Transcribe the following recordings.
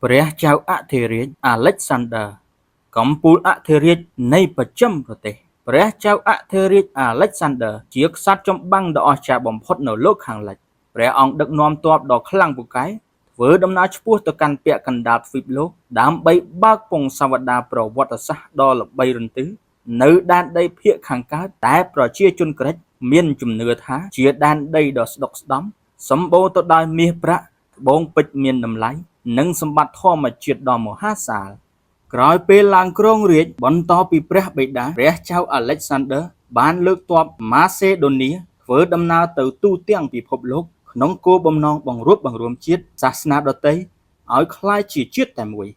ព្រះចៅអធិរាជអាឡិចសាន់ឌ័រ កំពូលអធិរាជនៃបស្ចិមប្រទេស ព្រះចៅអធិរាជអាឡិចសាន់ឌ័រជាក្សត្រចម្បាំងដ៏អស្ចារ្យបំផុតនៅលោកខាងលិច ព្រះអង្គដឹកនាំទ័ពដ៏ខ្លាំងពូកែធ្វើដំណើរឆ្ពោះទៅកាន់ពាក់កណ្ដាលទ្វីបលោកដើម្បីបើកពង្សាវតារប្រវត្តិសាស្ត្រដ៏ល្បីរន្ទឺនៅដែនដីភាគខាងកើតដែលប្រជាជនក្រិចមានជំនឿថាជាដែនដីដ៏ស្ដុកស្ដំសម្បូរទៅដោយមាសប្រាក់ត្បូងពេជ្រមានតម្លៃនិងសម្បត្តិធម្មជាតិដ៏មហាសាល ក្រោយពេលឡើងគ្រងរាជ្យបន្តពីព្រះបិតាព្រះចៅអាឡិចសាន់ឌ័របានលើកទ័ពម៉ាសេដូនីធ្វើដំណើរទៅទូទាំងពិភពលោកក្នុងគោលបំណងបង្រួបបង្រួមជាតិសាសនាដទៃឲ្យក្លាយជាជាតិតែមួយ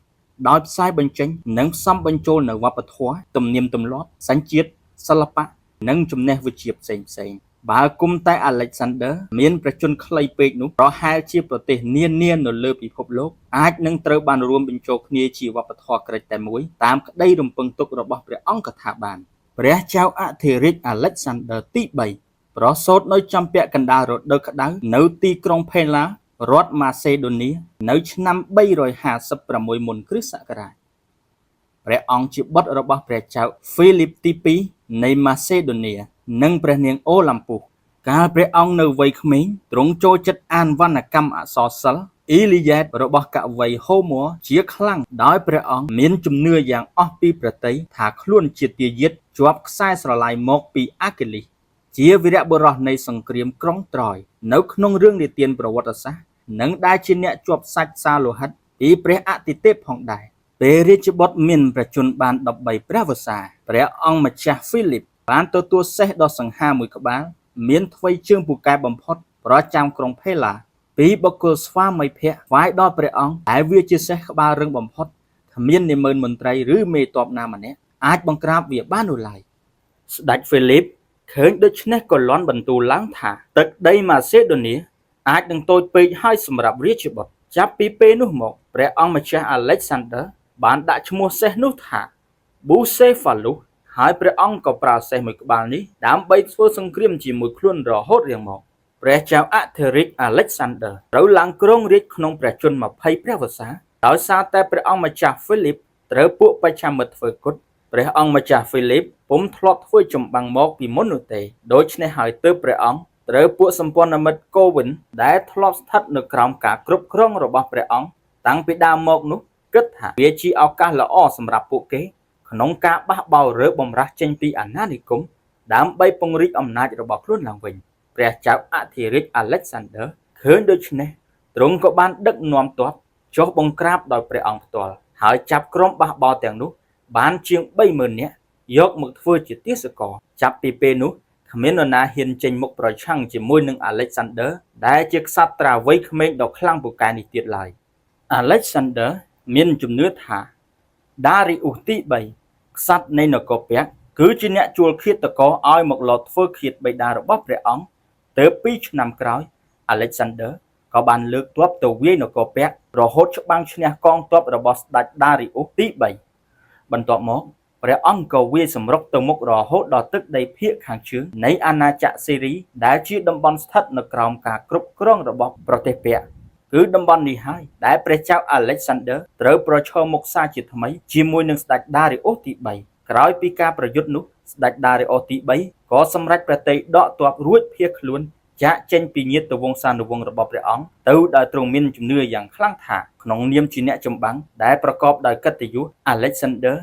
ដោយផ្សាយបញ្ចេញនិងផ្សំបញ្ចូលនូវវប្បធម៌ទំនៀមទម្លាប់សញ្ជាតិសិល្បៈនិងចំណេះវិជ្ជាផ្សេងៗបើគុំតែអាឡិចសាន់ឌ័រមានព្រះជន្មខ្លីពេកនោះប្រហែលជាប្រទេសនានានៅលើពិភពលោកអាចនឹងត្រូវបានរួមបញ្ចូលគ្នាជាវប្បធម៌ក្រិចតែមួយតាមក្តីរំពឹងទុករបស់ព្រះអង្គក៏ថាបានព្រះចៅអធិរាជអាឡិចសាន់ឌ័រទី3ប្រសូតនៅចំពាក់កណ្ដាលរដូវក្តៅនៅទីក្រុងផេឡារដ្ឋម៉ាសេដូនីនៅឆ្នាំ356មុនគ្រិស្តសករាជព្រះអង្គជាបុត្ររបស់ព្រះចៅហ្វីលីបទី2នៃម៉ាសេដូនីនិងព្រះនាងអូឡាំពុសកាលព្រះអង្គនៅវ័យក្មេងទ្រង់ចូលចិត្តអានវណ្ណកម្មអក្សរសិល្ប៍អ៊ីលីយ៉េតរបស់កវីហូម៉ូជាខ្លាំងដោយព្រះអង្គមានជំនឿយ៉ាងអស់ពីព្រះទ័យថាខ្លួនជាទាយាទជាប់ខ្សែស្រឡាយមកពីអាគីលីសជាវីរបុរសនៃសង្គ្រាមក្រុងត្រយនៅក្នុងរឿងនិទានប្រវត្តិសាស្ត្រនិងដែលជាអ្នកជាប់សាច់សាលោហិតពីព្រះអតិទេពផងដែរពេលរាជបុត្រមានព្រះជន្មបាន13ព្រះវស្សាព្រះអង្គម្ចាស់ហ្វីលីបបានទទួលសេះដ៏សង្ហាមួយក្បាលមានថ្វីជើងពូកែបំផុតប្រចាំក្រុងផេឡាពីបុគ្គលស្វាមីភក្តិថ្វាយដល់ព្រះអង្គដែលវាជាសេះក្បាលរឹងបំផុតគ្មាននាម៉ឺនមន្ត្រីឬមេតបណាម្នាក់អាចបង្ក្រាបវាបាននោះឡើយស្ដេចហ្វីលីបឃើញដូច្នេះក៏លាន់បន្ទូលឡើងថាទឹកដីម៉ាសេដូនីអាចនឹងតូចពេកហើយសម្រាប់រាជបុត្រចាប់ពីពេលនោះមកព្រះអង្គម្ចាស់អាឡិចសាន់ឌ័របានដាក់ឈ្មោះសេះនោះថាប៊ូសេហ្វាលូសហើយព្រះអង្គក៏ប្រើសេះមួយក្បាលនេះដើម្បីធ្វើសង្គ្រាមជាមួយខ្លួនរហូតរៀងមកព្រះចៅអធិរាជអាឡិចសាន់ឌ័រត្រូវឡើងគ្រងរាជ្យក្នុងព្រះជន្ម20ព្រះវស្សាដោយសារតែព្រះអង្គម្ចាស់ហ្វីលីបត្រូវពួកបច្ឆាមិត្តធ្វើគុតព្រះអង្គម្ចាស់ហ្វីលីបពុំធ្លាប់ធ្វើចម្បាំងមកពីមុននោះទេដូច្នេះហើយទើបព្រះអង្គត្រូវពួកសម្ព័ន្ធមិត្តកូវិនដែលធ្លាប់ស្ថិតនៅក្រោមការគ្រប់គ្រងរបស់ព្រះអង្គតាំងពីដើមមកនោះគិតថាវាជាឱកាសល្អសម្រាប់ពួកគេក្នុងការបះបោររើបំរាស់ចេញពីអាណានិគមដើម្បីពង្រីកអំណាចរបស់ខ្លួនឡើងវិញព្រះចៅអធិរាជអាឡិចសាន់ឌ័រឃើញដូច្នេះទ្រង់ក៏បានដឹកនាំទ័ពចុះបង្ក្រាបដោយព្រះអង្គផ្ទាល់ហើយចាប់ក្រុមបះបោរទាំងនោះបានជាង30000នាក់យកមកធ្វើជាទាសករចាប់ពីពេលនោះគ្មាននរណាហ៊ានចេញមុខប្រឆាំងជាមួយនឹងអាឡិចសាន់ឌ័រដែលជាក្សត្រាវ័យក្មេងដ៏ខ្លាំងពូកែនេះទៀតឡើយអាឡិចសាន់ឌ័រមានជំនឿថាដារីអ៊ូសទី3ក្សត្រនៃនគរពាក់គឺជាអ្នកជួលឃាតករឲ្យមកលបធ្វើឃាតបិតារបស់ព្រះអង្គទើប2ឆ្នាំក្រោយអាឡិចសាន់ឌ័រក៏បានលើកទ័ពទៅវាយនគរពាក់រហូតច្បាំងឈ្នះកងទ័ពរបស់ស្ដេចដារីអ៊ូសទី3បន្ទាប់មកព្រះអង្គក៏វាយសម្រុកទៅមុខរហូតដល់ទឹកដីភាគខាងជើងនៃអាណាចក្រស៊ីរីដែលជាតំបន់ស្ថិតនៅក្រោមការគ្រប់គ្រងរបស់ប្រទេសពាក់គឺតំបន់នេះហើយដែលព្រះចៅអាឡិចសាន់ឌ័រត្រូវប្រឈមមុខសារជាថ្មីជាមួយនឹងស្ដេចដារីអ៊ូសទី3ក្រោយពីការប្រយុទ្ធនោះស្ដេចដារីអ៊ូសទី3ក៏សម្រេចព្រះទ័យដកទ័ពរួចភៀសខ្លួនចាកចេញពីញាតិវង្សានុវង្សរបស់ព្រះអង្គទៅដោយទ្រង់មានជំនឿយ៉ាងខ្លាំងថាក្នុងនាមជាអ្នកចម្បាំងដែលប្រកបដោយកិត្តិយសអាឡិចសាន់ឌ័រ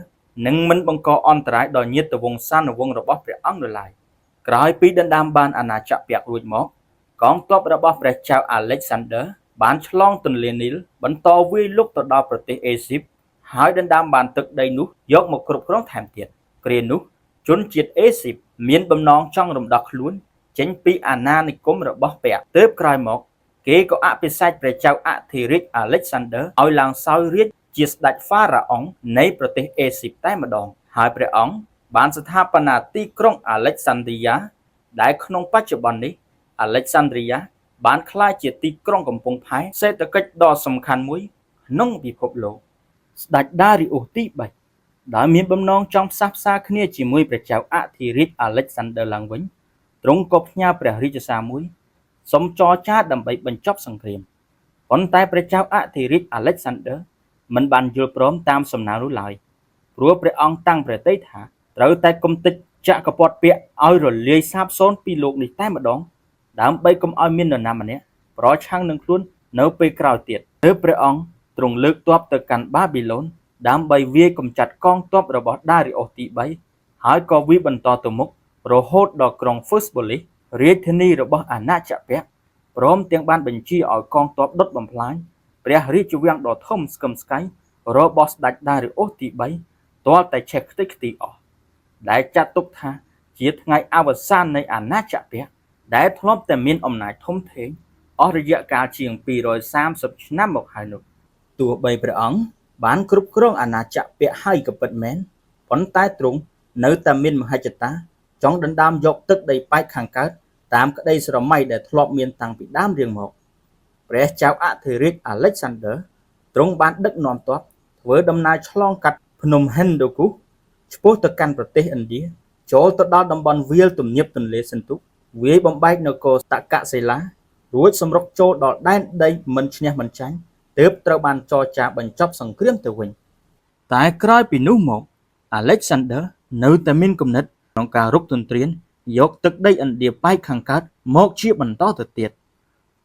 នឹងមិនបង្កអន្តរាយដល់ញាតិវង្សានុវង្សរបស់ព្រះអង្គនោះឡើយក្រោយពីដណ្ដើមបានអាណាចក្រពាក់រួចមកកងទ័ពរបស់ព្រះចៅអាឡិចសាន់ឌ័របានឆ្លងទន្លេនីលបន្តវាយលុកទៅដល់ប្រទេសអេស៊ីបហើយដណ្ដើមបានទឹកដីនោះយកមកគ្រប់គ្រងថែមទៀតគ្រានោះជនជាតិអេស៊ីបមានបំណងចង់រំដោះខ្លួនចេញពីអាណានិគមរបស់ពាក់ទើបក្រោយមកគេក៏អភិសេកព្រះចៅអធិរាជអាឡិចសាន់ឌ័រឲ្យឡើងសោយរាជ្យជាស្ដេចហ្វារ៉ាអុងនៃប្រទេសអេស៊ីបតែម្ដងហើយព្រះអង្គបានស្ថាបនាទីក្រុងអាឡិចសាន់ឌ្រីយ៉ាដែលក្នុងបច្ចុប្បន្ននេះអាឡិចសាន់ឌ្រីយ៉ាបានក្លាយជាទីក្រុងកំពង់ផែសេដ្ឋកិច្ចដ៏សំខាន់មួយក្នុងពិភពលោកស្ដេចដារីអ៊ូសទី3ដែលមានបំណងចង់ផ្សះផ្សាគ្នាជាមួយព្រះចៅអធិរាជអាឡិចសាន់ឌ័រឡើងវិញទ្រង់ក៏ផ្ញើព្រះរាជសារមួយសុំចរចាដើម្បីបញ្ចប់សង្គ្រាមប៉ុន្តែព្រះចៅអធិរាជអាឡិចសាន់ឌ័រ មិនបានយល់ព្រមតាមសំណើនោះឡើយ ព្រោះព្រះអង្គតាំងព្រះទ័យថា ត្រូវតែកម្ទេចចក្រពត្តិពាក្យឲ្យរលាយសាបសូន្យពីលោកនេះតែម្ដង ដើម្បីកុំឲ្យមាននរណាម្នាក់ប្រឆាំងនឹងខ្លួននៅពេលក្រោយទៀតទើបព្រះអង្គទ្រង់លើកទ័ពទៅកាន់បាប៊ីឡូនដើម្បីវាយកម្ចាត់កងទ័ពរបស់ដារីអូសទី3ហើយក៏វាយបន្តទៅមុខរហូតដល់ក្រុងហ្វឺសបូលីសរាជធានីរបស់អាណាចក្រពាក្យព្រមទាំងបានបញ្ជាឲ្យកងទ័ពដុតបំផ្លាញព្រះរាជវាំងដ៏ធំស្កឹមស្កៃរបស់ស្ដេចដារីអូសទី3ទាល់តែឆេះខ្ទេចខ្ទីអស់ដែលចាត់ទុកថាជាថ្ងៃអវសាននៃអាណាចក្រពាក្យដែលធ្លាប់តែមានអំណាចធំធេងអស់រយៈកាលជាង230ឆ្នាំមកហើយនោះទោះបីព្រះអង្គបានគ្រប់គ្រងអាណាចក្រពាក្យហើយក៏ពិតមែនប៉ុន្តែទ្រង់នៅតែមានមហិច្ឆតាចង់ដណ្ដើមយកទឹកដីប៉ែកខាងកើតតាមក្តីស្រមៃដែលធ្លាប់មានតាំងពីដើមរៀងមកព្រះចៅអធិរាជអាឡិចសាន់ឌ័រទ្រង់បានដឹកនាំទ័ពធ្វើដំណើរឆ្លងកាត់ភ្នំហិនដូគូឆ្ពោះទៅកាន់ប្រទេសឥណ្ឌាចូលទៅដល់តំបន់វាលទំនាបទន្លេសិន្ធុវាយបំបែកនគរតកសិលារួចសម្រុកចូលដល់ដែនដីមិនឈ្នះមិនចាញ់ទើបត្រូវបានចរចាបញ្ចប់សង្គ្រាមទៅវិញតែក្រោយពីនោះមកអាឡិចសាន់ឌ័រនៅតែមានគំនិតក្នុងការរុកទន្ទ្រានយកទឹកដីឥណ្ឌាប៉ែកខាងកើតមកជាបន្តទៅទៀត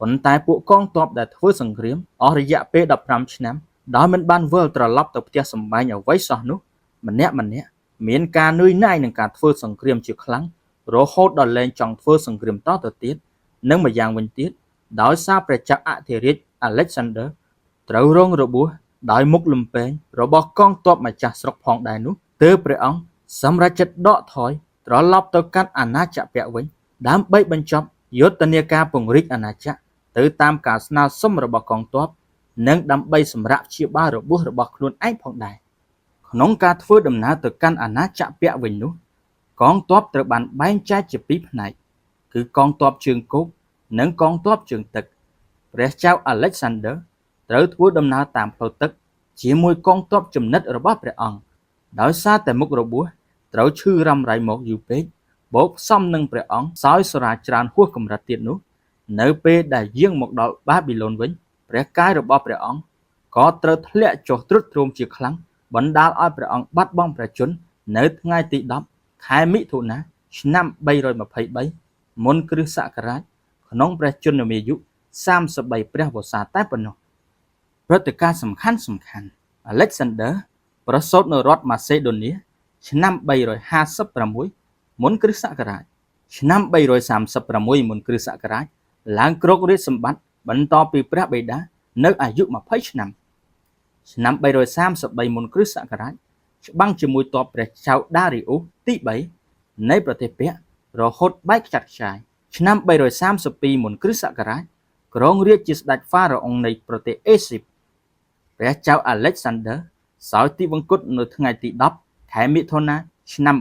ប៉ុន្តែពួកកងទ័ពដែលធ្វើសង្គ្រាមអស់រយៈពេល15ឆ្នាំដោយមិនបានវិលត្រឡប់ទៅផ្ទះសម្បែងអ្វីសោះនោះម្នាក់ម្នាក់មានការនឿយណាយនឹងការធ្វើសង្គ្រាមជាខ្លាំងរហូតដល់លែងចង់ធ្វើសង្គ្រាមតទៅទៀតនិងម្យ៉ាងវិញទៀតដោយសារព្រះចៅអធិរាជអាឡិចសាន់ឌ័រត្រូវរងរបួសដោយមុខលំពែងរបស់កងទ័ពម្ចាស់ស្រុកផងដែរនោះទើបព្រះអង្គសម្រេចចិត្តដកថយត្រឡប់ទៅកាន់អាណាចក្រពាក្យវិញដើម្បីបញ្ចប់យុទ្ធនាការពង្រីកអាណាចក្រទៅតាមការស្នើសុំរបស់កងទ័ពនិងដើម្បីសម្រាកព្យាបាលរបួសរបស់ខ្លួនឯងផងដែរក្នុងការធ្វើដំណើរទៅកាន់អាណាចក្រពាក្យវិញនោះកងទ័ពត្រូវបានបែងចែកជាពីរផ្នែកគឺកងទ័ពជើងគោកនិងកងទ័ពជើងទឹកព្រះចៅអាឡិចសាន់ឌ័រត្រូវធ្វើដំណើរតាមផ្លូវទឹកជាមួយកងទ័ពចំណិតរបស់ព្រះអង្គដោយសារតែមុខរបួសត្រូវឈឺរ៉ាំរ៉ៃមកយូរពេកបូកផ្សំនឹងព្រះអង្គសោយសុរាច្រើនហួសកម្រិតទៀតនោះនៅពេលដែលយាងមកដល់បាប៊ីឡូនវិញព្រះកាយរបស់ព្រះអង្គក៏ត្រូវធ្លាក់ចុះទ្រុឌទ្រោមជាខ្លាំងបណ្ដាលឲ្យព្រះអង្គបាត់បង់ព្រះជន្មនៅថ្ងៃទី10ខែមិថុនាឆ្នាំ323មុនគ្រិស្តសករាជក្នុងព្រះជន្មាយុ33ព្រះវស្សាតែប៉ុណ្ណោះព្រឹត្តិការណ៍សំខាន់សំខាន់អាឡិចសាន់ឌ័រប្រសូតនៅរដ្ឋម៉ាសេដូនីឆ្នាំ356មុនគ្រិស្តសករាជឆ្នាំ336មុនគ្រិស្តសករាជឡើងគ្រងរាជសម្បត្តិបន្តពីព្រះបិតានៅអាយុ20ឆ្នាំឆ្នាំ333មុនគ្រិស្តសករាជច្បាំងជាមួយទ័ពព្រះចៅដារីអូសទី3នៃប្រទេសពាក្យរហូតបែកខ្ចាត់ខ្ចាយឆ្នាំ332មុនគ្រិស្តសករាជគ្រងរាជជាស្ដេចហ្វារ៉ាអុងនៃប្រទេសអេស៊ីបព្រះចៅអាឡិចសាន់ឌ័រសោយទិវង្គតនៅថ្ងៃទី10ខែមិថុនាឆ្នាំ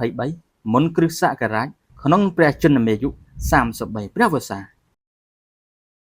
323មុនគ្រិស្តសករាជក្នុងព្រះជន្មាយុ33ព្រះវស្សា។